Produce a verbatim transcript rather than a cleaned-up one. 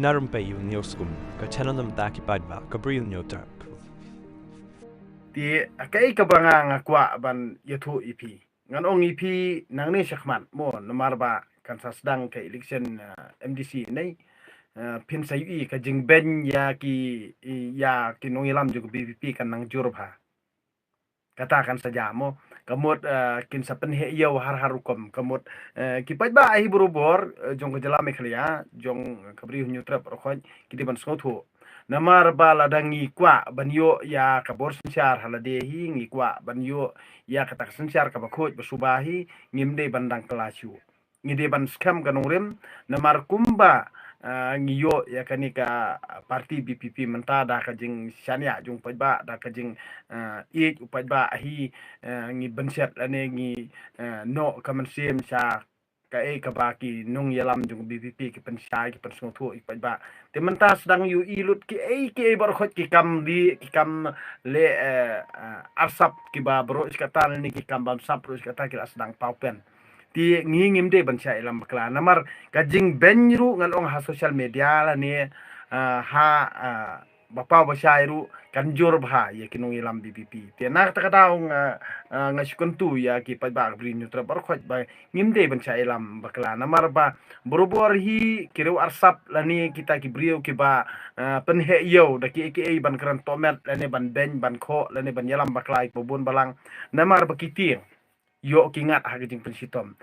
Na Rympei U News Kum, ka channel na bynta ki paidbah ka Bri U Hynñiewtrep. Te kaei kaba nga nga kwah ban ïathuh ïa phi. Ngan ong ïa phi nangne shakhmat mo, namar ba kan sa sdang ka election, ah, M D C ne. Ah, phin sa ïohi ka jingbeiñ ïa ki, ïa ki nongïalam jong ka V P P kan nang jur bha. Kata kan sa jia mo. Ka mut, ah, kin sa pynheh ïew har har rukom. Ka mut, eh, ki paidbah hi barabor, eh, jong ka jylla Meghalaya, jong ka Bri U Hynñiewtrep baroh khoit, ki dei ban sngewthuh. Namar ba lada ngi kwah ban ïoh ïa ka bor synshar ha lade hi, ngi kwah ban ïoh ïa kata ka synshar kaba khuid ba suba hi, ngim dei ban dang kylla shuh. Ngi dei ban skhem ka nongrim, namar kumba, ah, ngi ïoh ïa kane ka party V P P mynta da ka jingshaniah jong paidbah, da ka jing, ah, ïeit u paidbah hi, ah, ngi bynshet lane ngi, ah, noh ka mynsiem sha kaei kaba ki nongïalam jong V P P ki pynshai, ki pynsngewthuh ïa ki paidbah. Te mynta sdang ïohi lut kiei kiei baroh khoit ki kam dih, ki kam leh, eh, eh, arsap kiba baroh shi katta lane ki kam bamsap baroh shi katta ki la sdang paw pen. Te ngi ngim dei ban shah ïalam bakla. Namar ka jingbeiñ ruh ngan ong ha social media lane, eh, ha, eh, ba paw ba shai ruh kan jur bha ïa ki nongïalam V P P. Te na kata ka daw nga, eh, nga shu kyntu ïa ki paidbah ka Bri U Hynñiewtrep baroh khoit ba ngim dei ban shah ïalam bakla. Namar ba barabor hi ki riew arsap lane kita ki briew kiba, eh, pynheh ïew da kiei kiei ban kren tohmet lane ban beiñ ban khoh lane ban ïalam bakla ïa kiba bun balang. Namar ba ki tieng ïoh ki ngat ha ka jingpynshitom.